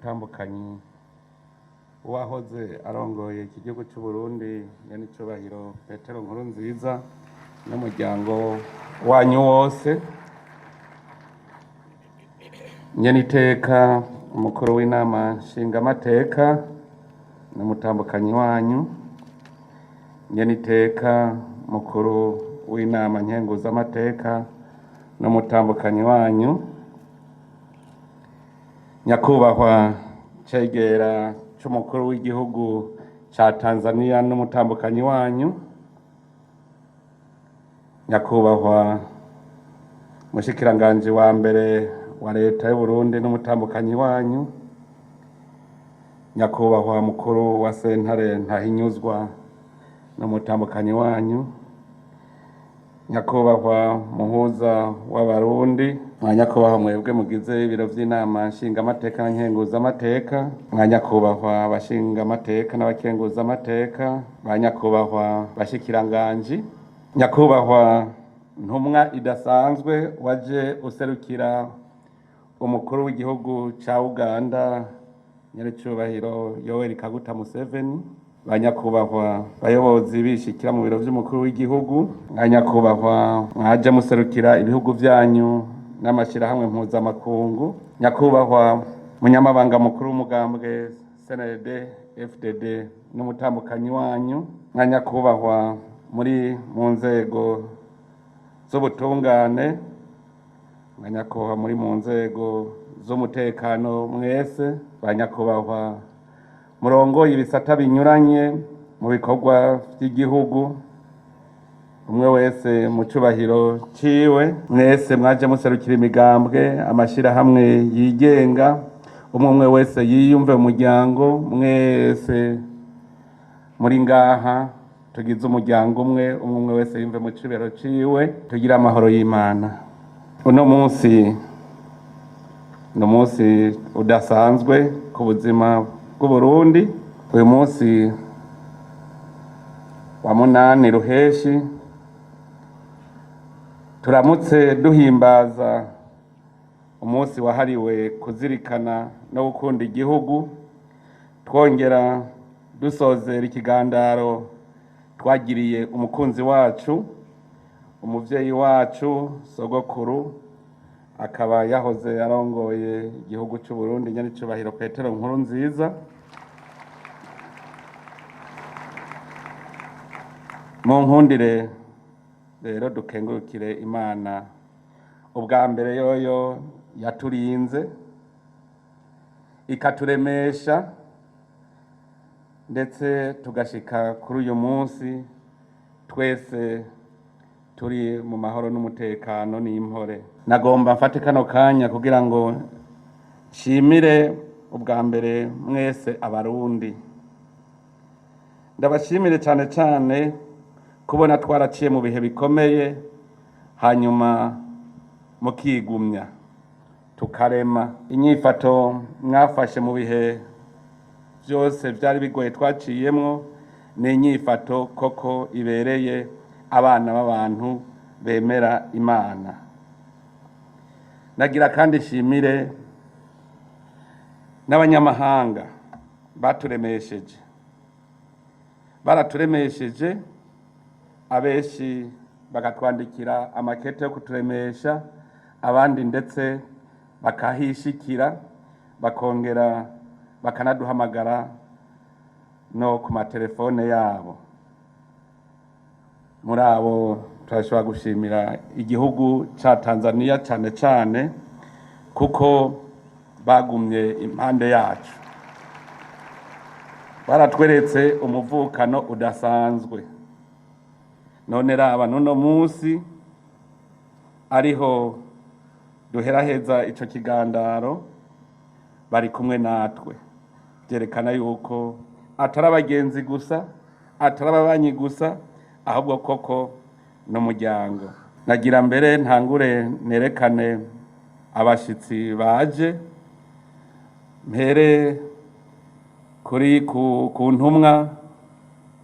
Umutambukanyi uwahoze arongoye iki gihugu c'u Burundi nyenicubahiro Petero Nkurunziza n'umuryango wanyu wose, nyeniteka umukuru w'inama nshingamateka n'umutambukanyi wanyu, nyeniteka mukuru w'inama nkenguzamateka n'umutambukanyi wanyu, nyakubahwa cegera c'umukuru w'igihugu ca Tanzania n'umutambukanyi wanyu, nyakubahwa mushikiranganji wa mbere wa leta y'Uburundi n'umutambukanyi wanyu, nyakubahwa mukuru wa sentare ntahinyuzwa n'umutambukanyi wanyu, nyakubahwa muhuza w'abarundi, mwa nyakubahwa mwebwe mugize ibiro vy'inama nshingamateka na nkenguzamateka, mwa nyakubahwa abashingamateka n'abakenguzamateka, ba nyakubahwa bashikiranganji, nyakubahwa ntumwa idasanzwe waje userukira umukuru w'igihugu ca Uganda nyerecubahiro Yoweri Kaguta Museveni, ba nyakubahwa bayobozi bishikira mu biro vy'umukuru w'igihugu, mwa nyakubahwa mwaje muserukira ibihugu vyanyu n'amashirahamwe mpuzamakungu, nyakubahwa munyamabanga mukuru w'umugambwe CNDD FDD n'umutambukanyi wanyu, mwa nyakubahwa muri mu nzego z'ubutungane, mwa nyakubahwa muri mu nzego z'umutekano mwese, ba nyakubahwa murongoye ibisata binyuranye mu bikorwa vy'igihugu, umwe wese mu cubahiro ciwe, mwese mwaje muserukira imigambwe, amashirahamwe yigenga, umwe umwe wese yiyumve mu muryango, mwese muri ngaha tugize umuryango umwe, umwe umwe wese yumve mu cubahiro ciwe, tugire amahoro y'Imana. Uno munsi ni umunsi udasanzwe ku buzima bw'Uburundi. Uyu munsi wa 8 Ruheshi turamutse duhimbaza umunsi wahariwe kuzirikana no gukunda igihugu, twongera dusozera ikigandaro twagiriye umukunzi wacu, umuvyeyi wacu, sogokuru, akaba yahoze arongoye igihugu c'u Burundi nyenicubahiro Petero Nkurunziza. Mu nkundire rero dukengurukire Imana ubwa mbere yoyo yaturinze ikaturemesha ndetse tugashika kuri uyu munsi twese turi mu mahoro n'umutekano n'impore. Nagomba mfate kano kanya kugira ngo nshimire ubwa mbere mwese abarundi. Ndabashimire cyane cyane kubona twaraciye mu bihe bikomeye, hanyuma mukigumya tukarema. Inyifato mwafashe mu bihe byose byari bigoye twaciyemwo ni inyifato koko ibereye abana b'abantu bemera Imana. Nagira kandi nshimire n'abanyamahanga baturemesheje, baraturemesheje abenshi bakatwandikira amakete yo kuturemesha, abandi ndetse bakahishikira bakongera bakanaduhamagara no ku matelefone yabo. Muri abo turashobora gushimira igihugu ca Tanzania cane cane kuko bagumye impande yacu, baratweretse umuvukano udasanzwe. None raba n'uno munsi ariho duheraheza ico kigandaro, bari kumwe natwe, byerekana yuko atari abagenzi gusa, atari ababanyi gusa, ahubwo koko n'umuryango. Nagira mbere ntangure nerekane abashitsi baje, mpere kuri ku ntumwa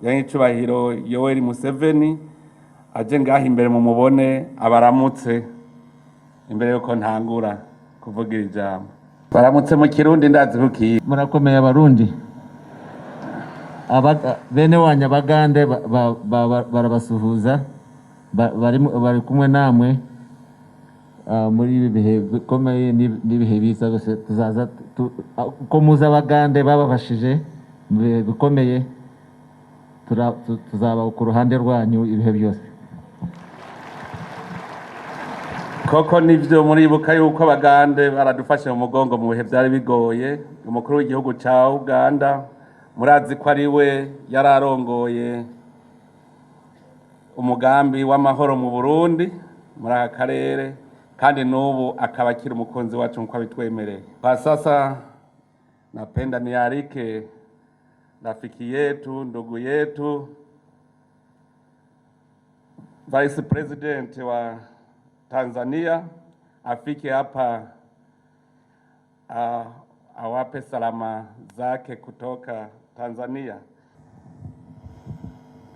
ya nyicubahiro Yoweri Museveni aje ngaha imbere mu mubone abaramutse imbere yuko ntangura kuvugira ijambo. Baramutse mu Kirundi, ndazi kukiye. Murakomeye Abarundi. Bene wanyu Abagande barabasuhuza, bari kumwe namwe muri ibi bihe bikomeye n'ibihe biza byose. Tuzaza uko muzi Abagande babafashije mu bihe bikomeye, tuzaba ku ruhande rwanyu ibihe byose. Koko nivyo, muribuka yuko Abagande baradufashe mu mugongo mu bihe vyari bigoye. Umukuru w'igihugu ca Uganda murazi ko ari we yari arongoye umugambi w'amahoro mu Burundi, muri aka karere, kandi n'ubu akaba akiri umukunzi wacu nkuko abitwemereye. Kwa sasa napenda nialike rafiki yetu, ndugu yetu, Vice President wa Tanzania afike hapa awape salama zake kutoka Tanzania.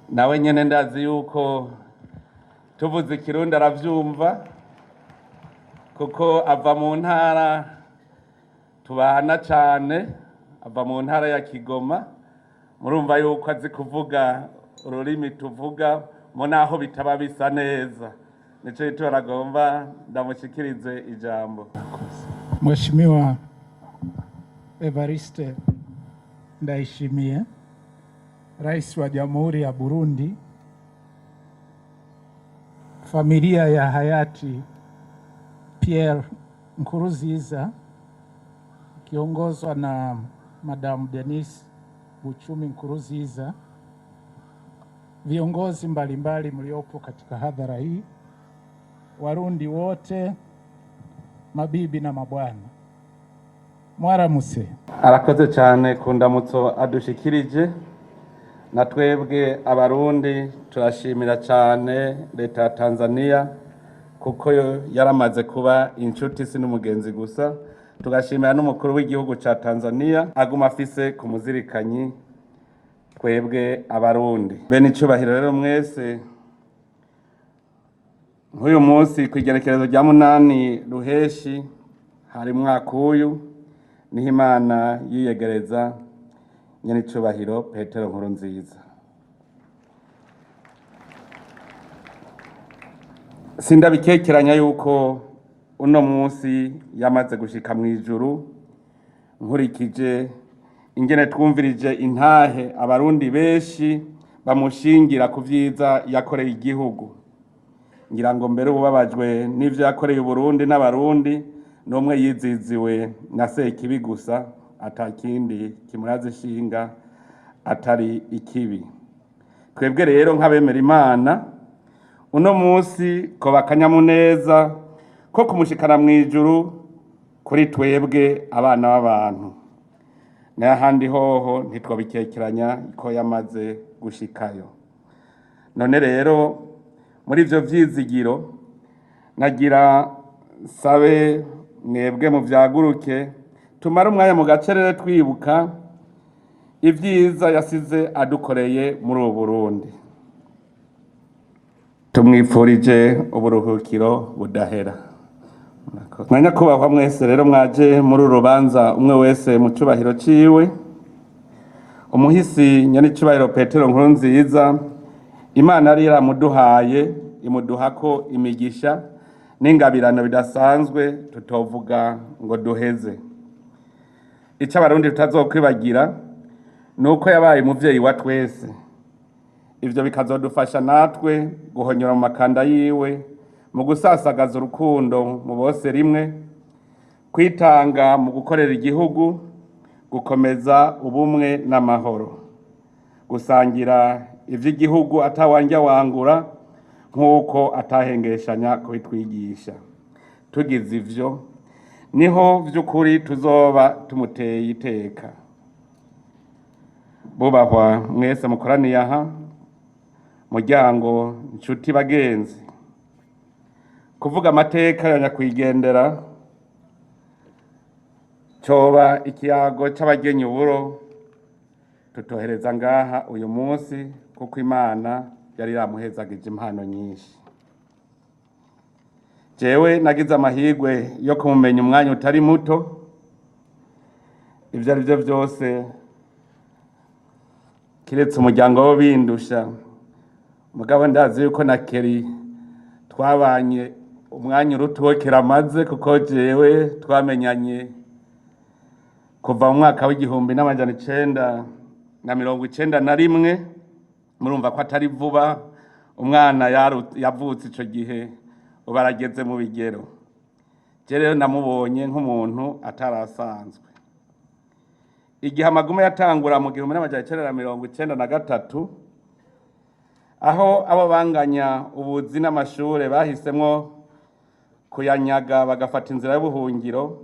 Nawe nyene ndazi yuko tuvuze Ikirundi aravyumva, kuko ava mu ntara tubana cane, ava mu ntara ya Kigoma. Murumva yuko azi kuvuga ururimi tuvuga mu naho bitaba bisa neza. Nico gituma nagomba ndamushikirize ijambo. Mheshimiwa Evariste Ndayishimiye, Rais wa Jamhuri ya Burundi, familia ya hayati Pierre Nkurunziza ikiongozwa na Madam Denise Buchumi Nkurunziza, viongozi mbalimbali mliopo katika hadhara hii, Warundi wote, mabibi na mabwana, mwaramutse. Arakoze cyane ku ndamutso adushikirije. Na twebwe Abarundi turashimira cyane leta ya Tanzania, kuko yo yaramaze kuba inshuti, si n'umugenzi gusa. Tugashimira n'umukuru w'igihugu ca Tanzania aguma afise ku muzirikanyi twebwe Abarundi. Bene icubahiro rero mwese, nk'uyu munsi ku igerekerezo rya 8 Ruheshi hari mwaka uyu, niho Imana yiyegereza nyenicubahiro Petero Nkurunziza. Sindabikekeranya yuko uno munsi yamaze gushika mu ijuru, nkurikije ingene twumvirije intahe Abarundi benshi bamushingira ku vyiza yakoreye igihugu. Ngira ngo mbere ubabajwe n'ivyo yakoreye Uburundi n'Abarundi n'umwe yiziziwe na Sekibi gusa, atakindi kimuraza ishinga atari ikibi. Twebwe rero nk'abemera Imana, uno munsi koba akanyamuneza ko kumushikana mu ijuru kuri twebwe abana b'abantu. N'ahandi hoho ntitwobikekeranya ko yamaze gushikayo. None rero muri ivyo vyizigiro nagira sabe mwebwe muvyaguruke, tumare umwanya mu gacerere twibuka ivyiza yasize adukoreye muri ubu Burundi. Tumwipfurije uburuhukiro budahera. Mwanyakubahwa mwese rero mwaje muri uru rubanza, umwe wese mu cubahiro ciwe, umuhisi nyenicubahiro Petero Nkurunziza, Imana yari yaramuduhaye, imuduhako imigisha n'ingabirano bidasanzwe tutovuga ngo duheze. Ico Abarundi tutazokwibagira ni uko yabaye umuvyeyi wa twese. Ivyo bikazodufasha natwe guhonyora mu makanda yiwe mu gusasagaza urukundo mu bose rimwe, kwitanga mu gukorera igihugu, gukomeza ubumwe n'amahoro, gusangira ivy'igihugu atawanja wangura, nk'uko atahengeshanya kubitwigisha. Tugize ivyo niho vy'ukuri tuzoba tumuteye iteka. Bubahwa mwese mukoraniye aha, muryango, nshuti, bagenzi, kuvuga amateka ya nyakwigendera coba ikiyago c'abagenya uburo tutohereza ngaha uyu munsi, kuko Imana yari yamuhezagije impano nyinshi. Jewe nagize amahirwe yo kumumenya umwanya utari muto. Ibyo ari byo byose, kiretse umuryango wo bindusha, mugabo ndazi yuko na Keri twabanye umwanya uruta uwo kiramaze, kuko jewe twamenyanye kuva mu mwaka w'1991. Murumva ko atari vuba. Umwana yavutse ico gihe, ubu arageze mu bigero. Je rero namubonye nk'umuntu atarasanzwe. Igihe amagume yatangura mu 1993, aho abo banganya ubuzi n'amashure bahisemwo kuyanyaga bagafata inzira y'ubuhungiro,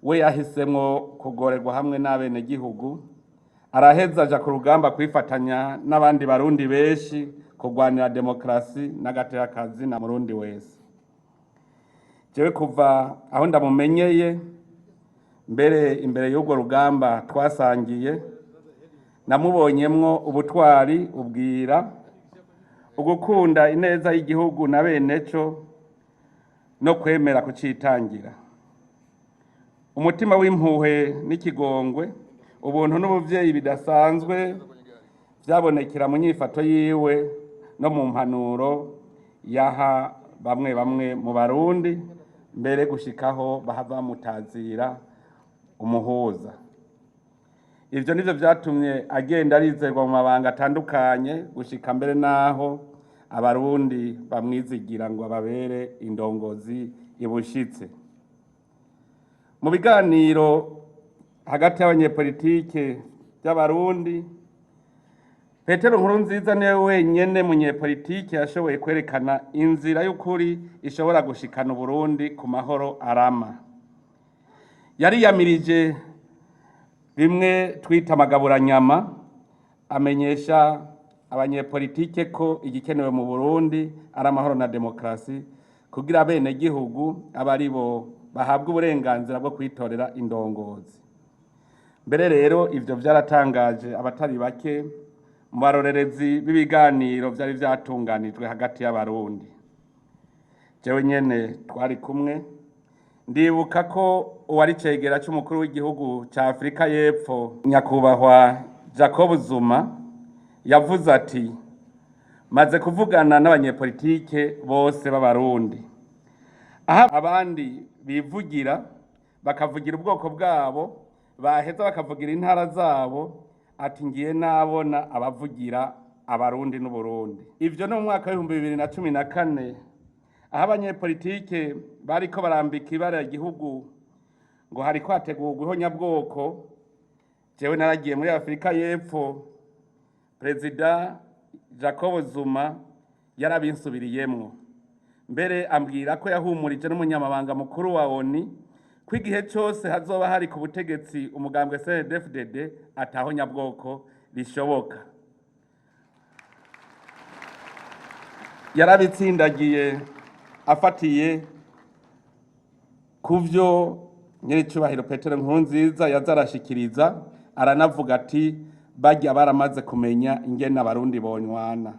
we yahisemwo kugorerwa hamwe n'abenegihugu, araheza aja ku rugamba kwifatanya n'abandi Barundi benshi kurwanira demokarasi n'agateka na murundi wese. Jewe kuva aho ndamumenyeye, mbere imbere y'urwo rugamba twasangiye, namubonyemwo ubutwari, ubwira, ugukunda ineza y'igihugu na beneco, no kwemera kucitangira, umutima w'impuhwe n'ikigongwe, ubuntu n'ubuvyeyi bidasanzwe vyabonekera mu nyifato yiwe no mu mpanuro yaha bamwe bamwe mu Barundi, mbere gushikaho bahava bamutazira umuhuza. Ivyo nivyo vyatumye agenda arizerwa mu mabanga atandukanye, gushika mbere naho Abarundi bamwizigira ngo ababere indongozi ibushitse. Mu biganiro hagati y'abanyepolitike by'Abarundi, Petero Nkurunziza niwe wenyene munyepolitike yashoboye kwerekana inzira y'ukuri ishobora gushikana Uburundi ku mahoro arama. Yariyamirije bimwe twita amagaburanyama, amenyesha abanyepolitike ko igikenewe mu Burundi ari amahoro na demokarasi, kugira abenegihugu abe ari bo bahabwa uburenganzira bwo kwitorera indongozi. Mbere rero ivyo vyaratangaje abatari bake mu barorerezi b'ibiganiro vyari vyatunganijwe hagati y'Abarundi. Jewe nyene twari kumwe. Ndibuka ko uwari cegera c'umukuru w'igihugu ca Afurika y'Epfo, nyakubahwa Jacob Zuma, yavuze ati: "Maze kuvugana n'abanyepolitike bose b'Abarundi, aho abandi bivugira bakavugira ubwoko bwabo, baheza bakavugira intara zabo," ati "ngiye nabona abavugira Abarundi n'Uburundi." Ivyo no mu mwaka w'2014, aho abanyepolitike bariko barambika ibara igihugu ngo hariko hategurwa ihonyabwoko, jewe naragiye muri Afurika y'Epfo. Perezida Jacob Zuma yarabinsubiriyemwo, mbere ambwira ko yahumurije n'umunyamabanga mukuru wa ONU ko igihe cose hazoba hari ku butegetsi umugambwe CNDD-FDD ataho nyabwoko rishoboka. Yarabitsindagiye afatiye kuvyo nyiricubahiro Petero Nkurunziza yaza arashikiriza, aranavuga ati: "Barya baramaze kumenya ingene Abarundi bonywana."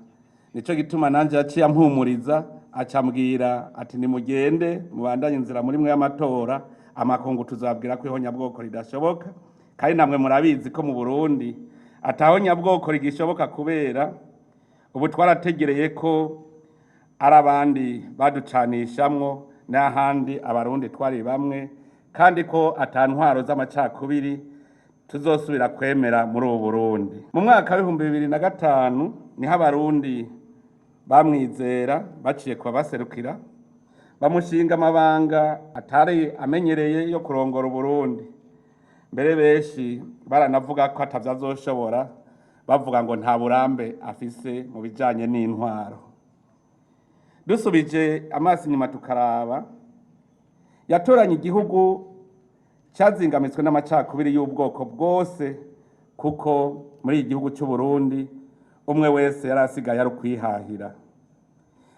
Nico gituma nanje yaciye ampumuriza, acambwira ati: "Nimugende mubandanye inzira muri mwe y'amatora, amakungu tuzabwira ko ihonyabwoko ridashoboka." Kandi namwe murabizi ko mu Burundi atahonyabwoko rigishoboka, kubera ubu twarategereye ko ari abandi baducanishamwo, n'ahandi Abarundi twari bamwe, kandi ko ata ntwaro z'amacakubiri tuzosubira kwemera muri ubu Burundi. Mu mwaka w'2005 niho Abarundi bamwizera baciye kuba baserukira, bamushinga amabanga atari amenyereye yo kurongora Uburundi. Mbere benshi baranavuga ko atavyo azoshobora, bavuga ngo nta burambe afise mu bijanye n'intwaro. Dusubije amaso inyuma tukaraba, yatoranye igihugu cazingamitswe n'amacakubiri y'ubwoko bwose, kuko muri iki gihugu c'u Burundi umwe wese yari asigaye ari ukwihahira.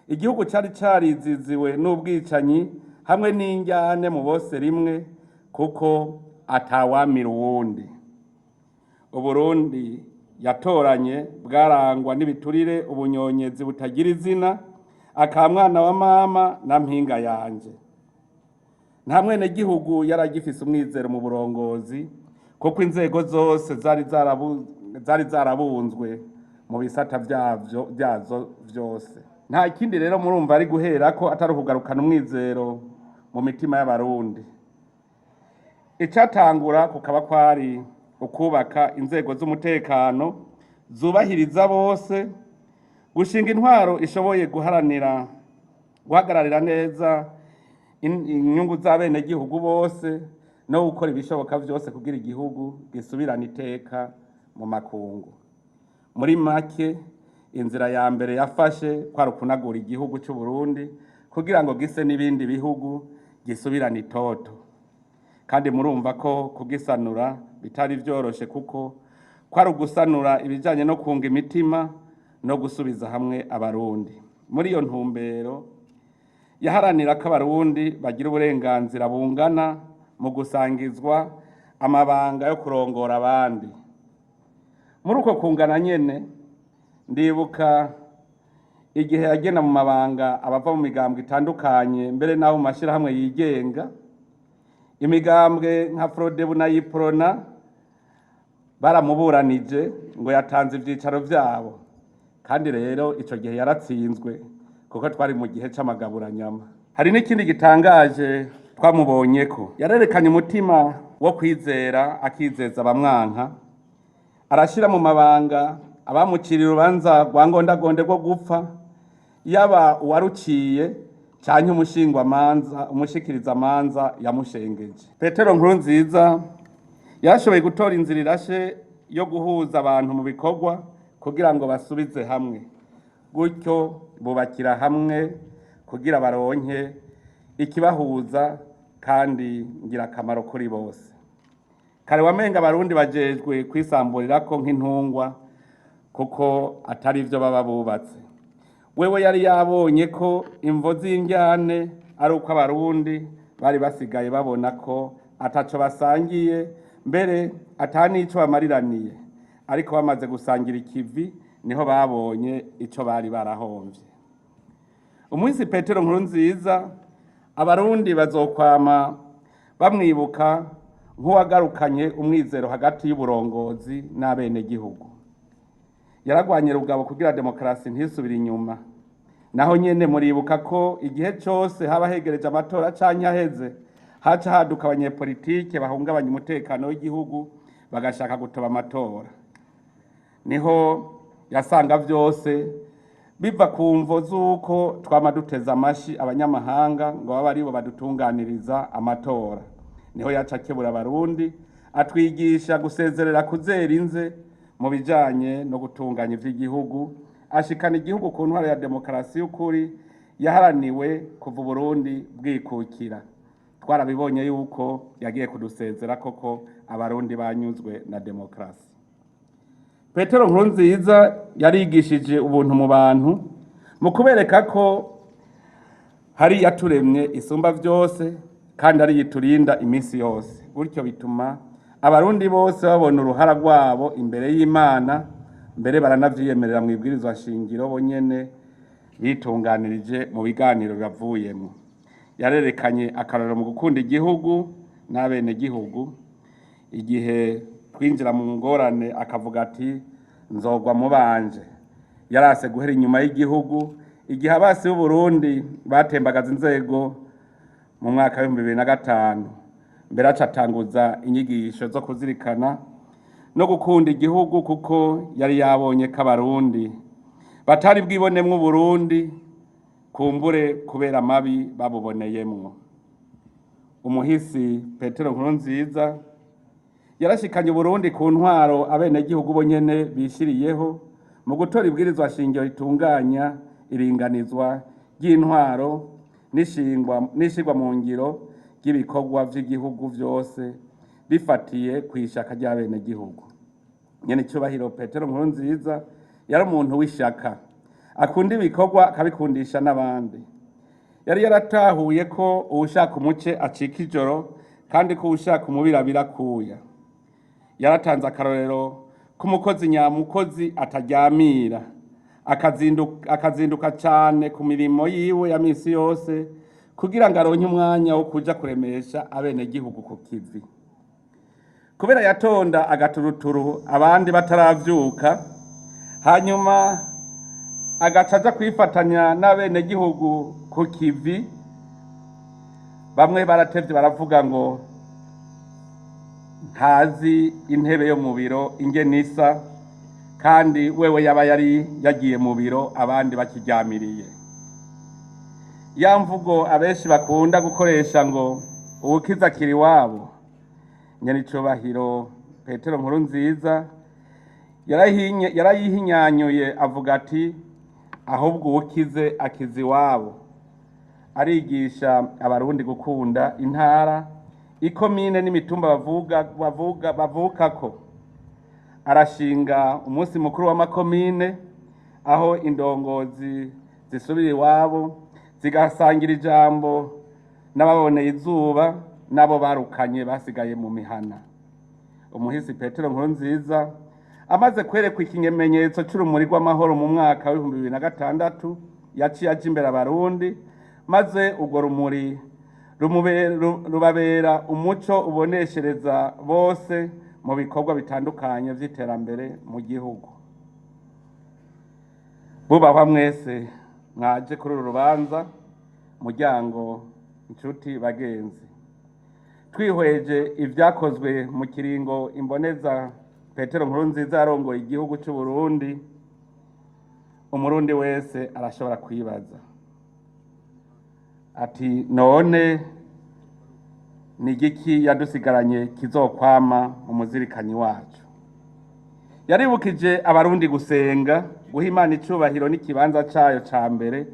Igihugu cari cariziziwe n'ubwicanyi hamwe n'injyane mu bose rimwe, kuko atawamira uwundi. Uburundi yatoranye bwarangwa n'ibiturire, ubunyonyezi butagira izina, akamwana wa mama na mpinga yanje. Nta mwenegihugu yari agifise umwizero mu burongozi, Kuko inzego zose zari zarabunzwe mu bisata vyavyo vyazo vyose. Nta kindi rero murumva ari guherako atari ukugarukana umwizero mu mitima y'Abarundi. Icatangura kukaba kwari ukubaka inzego z'umutekano zubahiriza bose, gushinga intwaro ishoboye guharanira guhagararira neza inyungu z'abenegihugu bose, no gukora ibishoboka vyose kugira igihugu gisubirane iteka mu makungu. Muri make, inzira ya mbere yafashe kwari ukunagura igihugu c'u Burundi kugira ngo gise n'ibindi bihugu, gisubirane itoto. Kandi murumva ko kugisanura bitari vyoroshe, kuko kwari ugusanura ibijanye no kunga imitima no gusubiza hamwe Abarundi. Muri iyo ntumbero yaharanira ko Abarundi bagira uburenganzira bungana mu gusangizwa amabanga yo kurongora abandi. Muri uko kungana nyene, ndibuka igihe yagena mu mabanga abava mu migambwe itandukanye, mbere n'abo mu mashirahamwe yigenga. Imigambwe nka Frodebu na Iprona baramuburanije ngo yatanze ivyicaro vyabo, kandi rero ico gihe yaratsinzwe kuko twari mu gihe c'amagaburanyama. Hari n'ikindi gitangaje twamubonyeko: yarerekanye umutima wo kwizera, akizeza abamwanka, arashira mu mabanga abamuciriye urubanza rwa ngondagonde rwo gupfa, yaba uwaruciye canke umushingwamanza, umushikirizamanza yamushengeje. Petero Nkurunziza yarashoboye gutora inzira irashe yo guhuza abantu mu bikorwa kugira ngo basubize hamwe, gutyo bubakira hamwe kugira baronke ikibahuza kandi ngirakamaro kuri bose. Kare wamenga Abarundi bajejwe kwisamburirako nk'intungwa, kuko atari ivyo baba bubatse. Wewe yari yabonye ko imvo z'indyane ari uko Abarundi bari basigaye babona ko ataco basangiye, mbere ata n'ico bamariraniye, ariko bamaze gusangira ikivi niho babonye ico bari barahomvye. Umunsi Petero Nkurunziza, Abarundi bazokwama bamwibuka nk'uwagarukanye umwizero hagati y'uburongozi n'abenegihugu. Yaragwanye rugabo kugira demokarasi ntisubire inyuma. Naho nyene muribuka ko igihe cose haba hegereje amatora canke aheze, haca haduka abanyepolitike bahungabanya umutekano w'igihugu, bagashaka gutoba amatora. Niho yasanga vyose biva ku mvo z'uko twama duteze amashi abanyamahanga ngo babe aribo badutunganiriza amatora. Niho yaca akebura Abarundi, atwigisha gusezerera kuzera inze mu bijanye no gutunganya ivy'igihugu, ashikana igihugu ku ntwaro ya demokarasi y'ukuri yaharaniwe kuva Uburundi bwikukira. Twarabibonye yuko yagiye kudusezera koko Abarundi banyuzwe na demokarasi. Petero Nkurunziza yarigishije ubuntu mu bantu mu kubereka ko hari yaturemye isumba vyose kandi ari yiturinda iminsi yose. Gutyo bituma Abarundi bose babona uruhara rwabo imbere y'Imana, mbere baranavyiyemerera mu ibwirizwa shingiro bonyene bitunganirije mu biganiro bibavuyemwo. Yarerekanye akarorero mu gukunda igihugu n'abenegihugu. Igihe twinjira mu ngorane akavuga ati: "Nzogwa mu banje." Yarase guhera inyuma y'igihugu igihe abasi b'Uburundi batembagaza inzego mu mwaka w'2005, mbere aca atanguza inyigisho zo kuzirikana no gukunda igihugu, kuko yari yabonye ko Abarundi batari bwibonemwo Uburundi, kumbure kubera amabi babuboneyemwo. Umuhisi Petero Nkurunziza yarashikanye Uburundi ku ntwaro abenegihugu bo nyene bishiriyeho mu gutora ibwirizwa shingiro ritunganya iringanizwa ry'intwaro n'ishirwa mu ngiro ry'ibikorwa vy'igihugu vyose bifatiye kw'ishaka ry'abenegihugu. Nyene icubahiro Petero Nkurunziza yari umuntu w'ishaka, akunda ibikorwa akabikundisha n'abandi. Yari yaratahuye ko uwushaka umuce acika ijoro, kandi ko uwushaka umubirabira akuya. Yaratanze akarorero k'umukozi nyamukozi ataryamira, akazinduka cane ku mirimo yiwe ya misi yose kugira ngo aronke umwanya wo kuja kuremesha abenegihugu ku kivi. Kubera yatonda agaturuturu abandi bataravyuka, hanyuma agaca aja kwifatanya n'abenegihugu ku kivi, bamwe baratevye baravuga ngo ntazi intebe yo mu biro ingene isa, kandi wewe yaba yari yagiye mu biro abandi bakiryamiriye. Ya mvugo abenshi bakunda gukoresha ngo uwukiza akiri iwabo, nyenicubahiro Petero Nkurunziza yarayihinyanyuye avuga ati ahubwo uwukize akiza iwabo. Arigisha abarundi gukunda intara, ikomine n'imitumba bavukako. Arashinga umunsi mukuru w'amakomine aho indongozi zisubira iwabo zigasangira ijambo n'ababoneye izuba n'abo barukanye basigaye mu mihana. Umuhisi Petero Nkurunziza amaze kwerekwa ikimenyetso c'urumuri rw'amahoro mu mwaka w'2006, yaciye aja imbere abarundi, maze urwo rumuri rubabera umuco uboneshereza bose mu bikorwa bitandukanye vy'iterambere mu gihugu. Bubahwa mwese mwaje kuri uru rubanza, muryango, inshuti, bagenzi, twihweje ivyakozwe mu kiringo imboneza Petero Nkurunziza yarongoye igihugu c'u Burundi, umurundi wese arashobora kwibaza ati none ni igiki yadusigaranye kizokwama mu muzirikanyi wacu? Yaribukije abarundi gusenga, guha Imana icubahiro n'ikibanza cayo ca mbere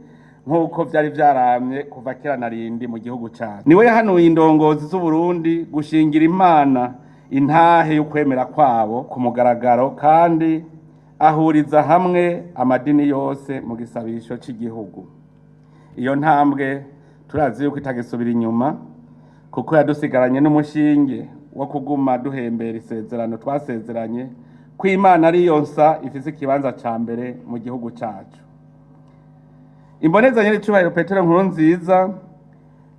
nk'uko vyari vyaramye kuva kera na rindi mu gihugu cacu. Niwe yahanuye indongozi z'Uburundi gushingira Imana intahe y'ukwemera kwabo ku mugaragaro, kandi ahuriza hamwe amadini yose mu gisabisho c'igihugu. Iyo ntambwe turazi yuko itagisubira inyuma, kuko yadusigaranye n'umushinge wo kuguma duhembera isezerano twasezeranye ko Imana ariyo nsa ifise ikibanza ca mbere mu gihugu cacu. Imboneza nyir'icubahiro Petero Nkurunziza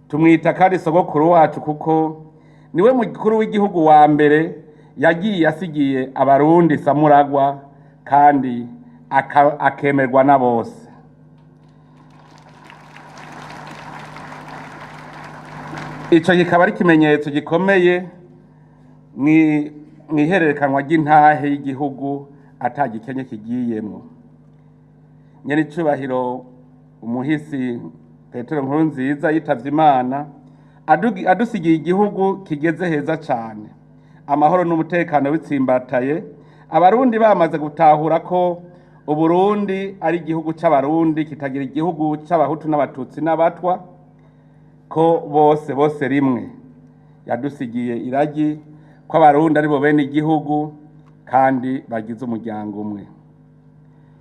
tumwita kandi sogokuru wacu, kuko niwe mukuru w'igihugu wa mbere yagiye asigiye abarundi samuragwa kandi akemerwa na bose. Ico kikaba ari ikimenyetso gikomeye mw'ihererekanwa ry'intahe y'igihugu ata gikenye kigiyemwo. Nyenicubahiro umuhisi Petero Nkurunziza yitavye Imana adusigiye igihugu kigeze heza cane, amahoro n'umutekano bitsimbataye, abarundi bamaze gutahura ko Uburundi ari igihugu c'abarundi kitagira igihugu c'abahutu n'abatutsi n'abatwa, ko bose bose rimwe. Yadusigiye iragi ko abarundi ari bo bene igihugu kandi bagize umuryango umwe.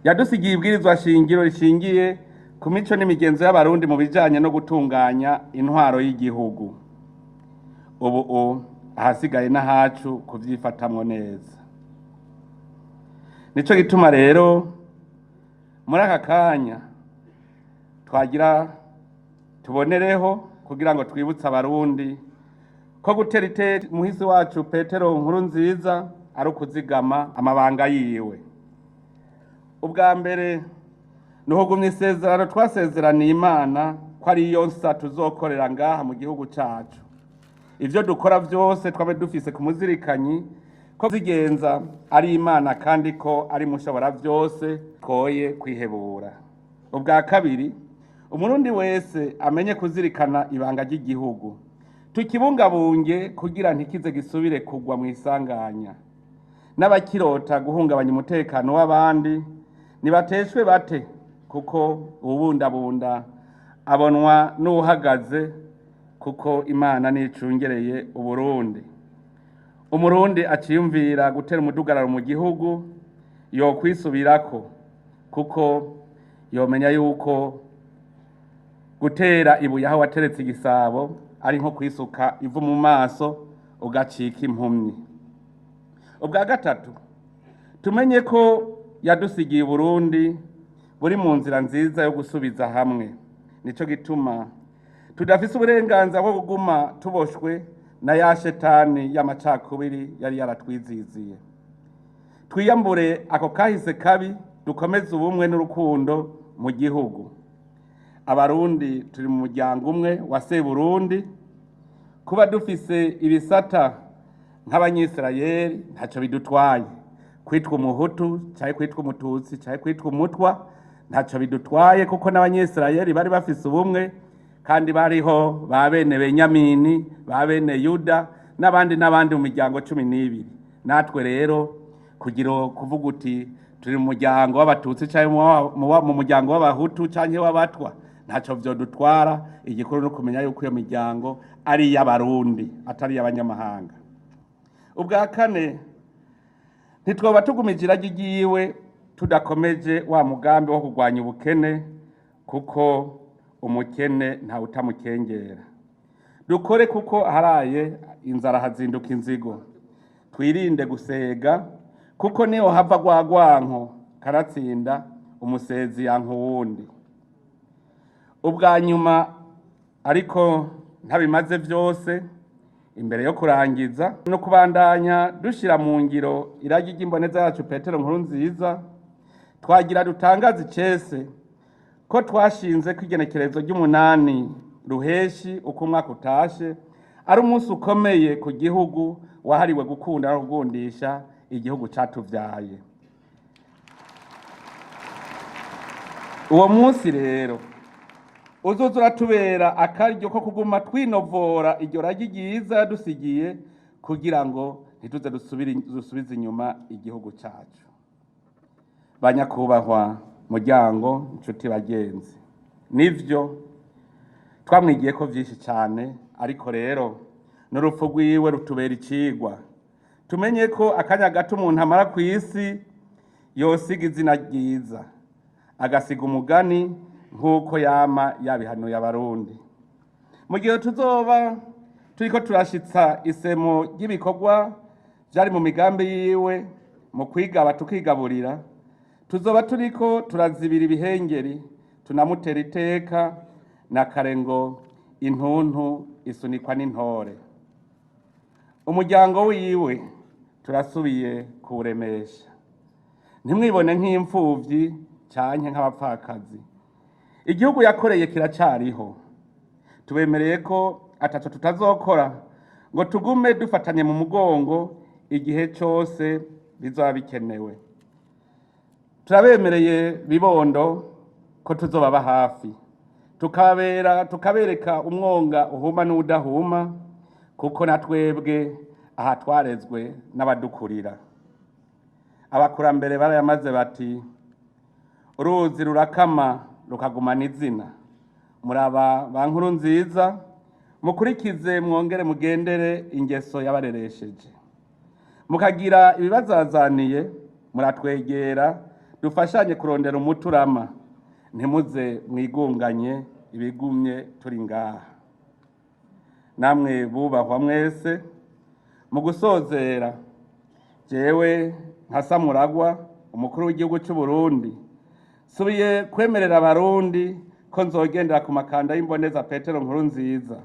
Yadusigiye ibwirizwa shingiro rishingiye ku mico n'imigenzo y'abarundi mu bijanye no gutunganya intwaro y'igihugu. Ubu ahasigaye n'ahacu kuvyifatamwo neza. Nico gituma rero muri aka kanya twagira tubonereho kugira ngo twibutse abarundi ko gutera iteka umuhisi wacu Petero Nkurunziza ari ukuzigama amabanga yiwe. Ubwa mbere ni ukugumya isezerano twasezeraniye Imana ko ariyo nsa tuzokorera ngaha mu gihugu cacu. Ivyo dukora vyose twabe dufise ku muzirikanyi ko zigenza ari Imana kandi ko ari mushobora vyose, twoye kwihebura. Ubwa kabiri, umurundi wese amenye kuzirikana ibanga ry'igihugu, tukibungabunge kugira ntikize gisubire kugwa mw'isanganya. N'abakirota guhungabanya umutekano w'abandi nibateshwe bate, kuko uwubundabunda abonwa n'uwuhagaze, kuko Imana nicungereye Uburundi. Umurundi aciyumvira gutera umudugararo mu gihugu yokwisubirako, kuko yomenya yuko gutera ibuye aho wateretse igisabo ari nko kwisuka ivu mu maso ugacika impumyi. Ubwa gatatu, tumenye ko yadusigiye Uburundi buri mu nzira nziza yo gusubiza hamwe. Nico gituma tudafise uburenganzira bwo kuguma tuboshwe na ya shetani y'amacakubiri yari yaratwiziziye. Twiyambure ako kahise kabi, dukomeze ubumwe n'urukundo mu gihugu. Abarundi turi mu muryango umwe wa Seburundi. Kuba dufise ibisata nk'abanyisirayeli ntacyo bidutwaye. Kwitwa umuhutu cyangwa kwitwa umututsi cyangwa kwitwa umutwa ntacyo bidutwaye, kuko n'abanyisirayeli bari bafise ubumwe kandi bariho ba bene Benyamini, ba bene Yuda n'abandi n'abandi mu miryango 12. Natwe rero kugira kuvuga uti turi mu muryango w'abatutsi cyangwa mu muryango w'abahutu cyangwa w'abatwa ntacyo vyodutwara. Igikuru no kumenya yuko iyo miryango ari iy'abarundi atari iy'abanyamahanga. Ubwa kane, ntitwoba tugumije iragi ryiwe tudakomeje wa mugambi wo kurwanya ubukene, kuko umukene ntawe utamukengera. Dukore kuko haraye inzara hazinduka inzigo. Twirinde gusega, kuko niho hava rwagwanko karatsinda umusezi yanka uwundi. Ubwa nyuma, ariko ntabimaze vyose, imbere yo kurangiza no kubandanya dushira mu ngiro iragi ry'imboneza yacu Petero Nkurunziza, twagira dutangaze icese ko twashinze ko igenekerezo ry'umunani ruheshi uko umwaka utashe ari umunsi ukomeye ku gihugu wahariwe gukunda no kugundisha igihugu catuvyaye. Uwo munsi rero uzoza uratubera akaryo ko kuguma twinovora iryo ragi ryiza yadusigiye, kugira ngo ntituze dusubize inyuma igihugu cacu. Banyakubahwa muryango, nshuti bagenzi, nivyo twamwigiye ko vyinshi cane, ariko rero n'urupfu rwiwe rutubera icigwa. Tumenye ko akanya gato umuntu amara kw'isi yosiga izina ryiza, agasiga umugani nk'uko yama yabihanuye abarundi. Mu gihe tuzoba turiko turashitsa isemo ry'ibikorwa vyari mu migambi yiwe mu kwigaba tukigaburira, tuzoba turiko turazibira ibihengeri, tunamutera iteka na kare ngo intuntu isunikwa n'intore. Umuryango wiwe turasubiye kuwuremesha. Ntimwibone nk'imfuvyi canke nk'abapfakazi. Igihugu yakoreye kiracariho. Tubemereye ko ataco tutazokora ngo tugume dufatanye mu mugongo igihe cose bizoba bikenewe. Turabemereye bibondo ko tuzobaba hafi, tukabereka umwonga uhuma n'udahuma, kuko na twebwe aha twarezwe n'abadukurira. Abakurambere barayamaze bati uruzi rurakama rukagumana izina. Muraba ba Nkurunziza, mukurikize mwongere mugendere ingeso yabareresheje. Mukagira ibibazazaniye muratwegera, dufashanye kurondera umuturama. Ntimuze mwigunganye ibigumye turi ngaha. Namwe bubahwa mwese, mu gusozera jewe nka Samuragwa umukuru w'igihugu c'u Burundi, subiye kwemerera abarundi ko nzogendera ku makanda y'imboneza Petero Nkurunziza.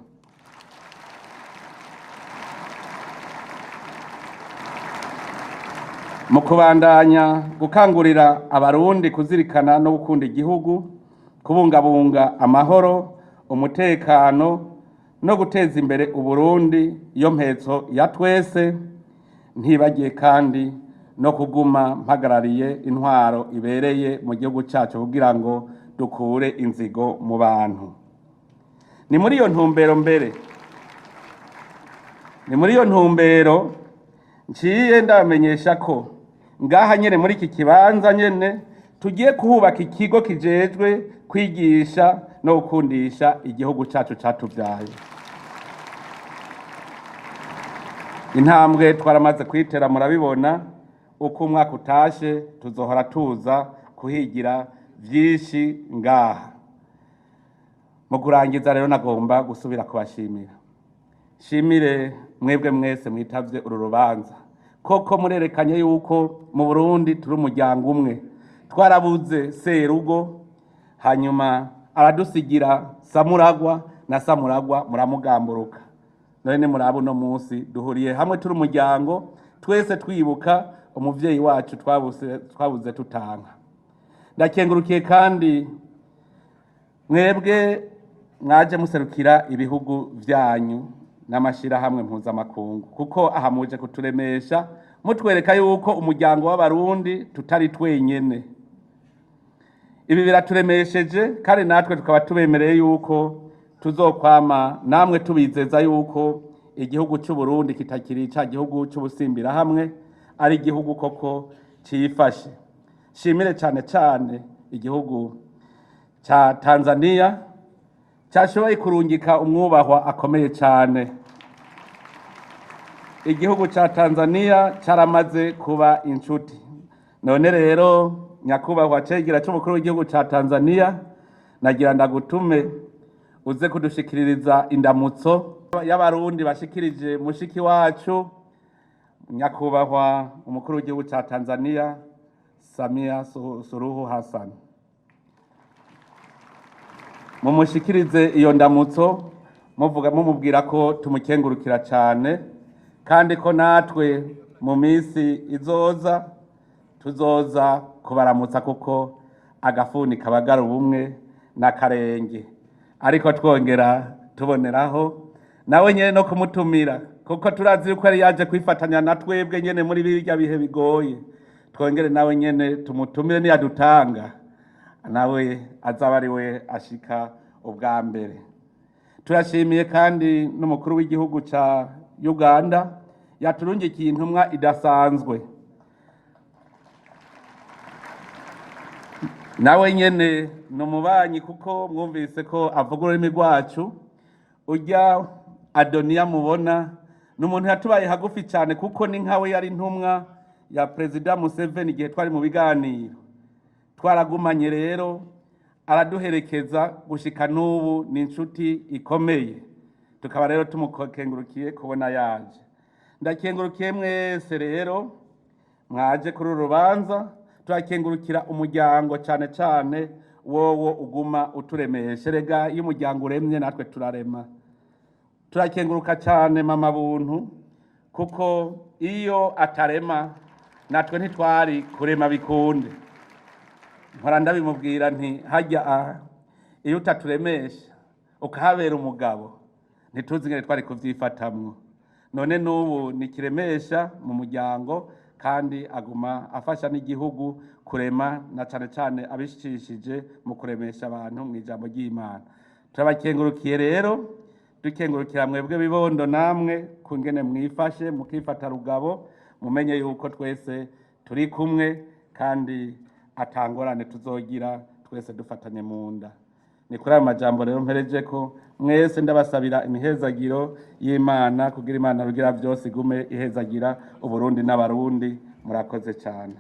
Mu kubandanya gukangurira abarundi kuzirikana no gukunda igihugu, kubungabunga amahoro, umutekano no guteza imbere Uburundi, iyo mpetso ya twese, ntibagiye kandi no kuguma mpagarariye intwaro ibereye mu gihugu cyacu kugira ngo dukure inzigo mu bantu. Ni muri iyo ntumbero mbere, ni muri iyo ntumbero nciye ndabamenyesha ko ngaha nyene muri iki kibanza nyene tugiye kuhubaka ikigo kijejwe kwigisha no gukundisha igihugu cyacu catuvyaye. Intambwe twaramaze kwitera murabibona, uko umwaka utashe tuzohora tuza kuhigira vyinshi ngaha. Mu kurangiza rero nagomba gusubira kubashimira. Shimire mwebwe mwese mwitavye uru rubanza. Koko murerekanye yuko mu Burundi turi umuryango umwe. Twarabuze serugo, hanyuma aradusigira Samuragwa, na Samuragwa muramugamburuka. None nimuraba uno munsi duhuriye hamwe turi umuryango, twese twibuka umuvyeyi wacu twabuze tutanka. Ndakengurukiye kandi mwebwe mwaje muserukira ibihugu vyanyu n'amashirahamwe mpuzamakungu, kuko aha muje kuturemesha mutwereka yuko umuryango w'Abarundi tutari twenyene. Ibi biraturemesheje, kandi natwe tukaba tubemereye yuko tuzokwama namwe tubizeza yuko igihugu c'u Burundi kitakiri ca gihugu c'ubusimbirahamwe, ari igihugu koko cifashe. Shimire cane cane igihugu ca Tanzania cyashoboye kurungika umwubahwa akomeye cane. Igihugu ca Tanzania caramaze kuba inshuti. None rero nyakubahwa cegera c'umukuru w'igihugu ca Tanzania, nagira ndagutume uze kudushikiririza indamutso y'Abarundi bashikirije mushiki wacu nyakubahwa umukuru w'igihugu ca Tanzania Samia Suluhu Hassan. Mumushikirize iyo ndamutso muvuga mumubwira ko tumukengurukira cyane, kandi ko natwe mu minsi izoza tuzoza kubaramutsa, kuko agafuni kabagara ubumwe n'akarenge. Ariko twongera tuboneraho nawe nyene no kumutumira, kuko turazi yuko yari yaje kwifatanya na twebwe nyene muri birya bihe bigoye. Twongere nawe nyene tumutumire, niyadutanga nawe azaba ari we ashika ubwa mbere. Turashimiye kandi n'umukuru w'igihugu ca Uganda yaturungikiye intumwa idasanzwe. Nawe nyene ni umubanyi, kuko mwumvise ko avuga ururimi rwacu. Urya Adoniya mubona ni umuntu yatubaye hagufi cyane, kuko ni nkawe yari intumwa ya Perezida Museveni igihe twari mu biganiro. Twaragumanye rero araduherekeza gushika n'ubu, ni inshuti ikomeye. Tukaba rero tumukengurukiye kubona yaje. Ndakengurukiye mwese rero mwaje kuri uru rubanza. Turakengurukira umuryango cyane cyane wowo uguma uturemeshe. Rega iyo umuryango uremye natwe turarema. Turakenguruka cyane mama Buntu, kuko iyo atarema natwe ntitwari kurema bikunde. Mpora ndabimubwira nti hajya aha iyo utaturemesha ukahabera umugabo ntituzi ingene twari kuvyifatamwo. None n'ubu ni kiremesha mu muryango, kandi aguma afasha n'igihugu kurema, na cane cane abishishije mu kuremesha abantu mu ijambo ry'Imana. Turabakengurukiye rero, dukengurukira mwebwe bibondo namwe kungene mwifashe mukifata rugabo, mumenye yuko twese turi kumwe kandi atangorane tuzogira, twese dufatanye mu nda. Ni kuri ayo majambo rero mpereje ko mwese ndabasabira imihezagiro y'Imana, kugira Imana rugira byose igume ihezagira Uburundi n'Abarundi. Murakoze cyane.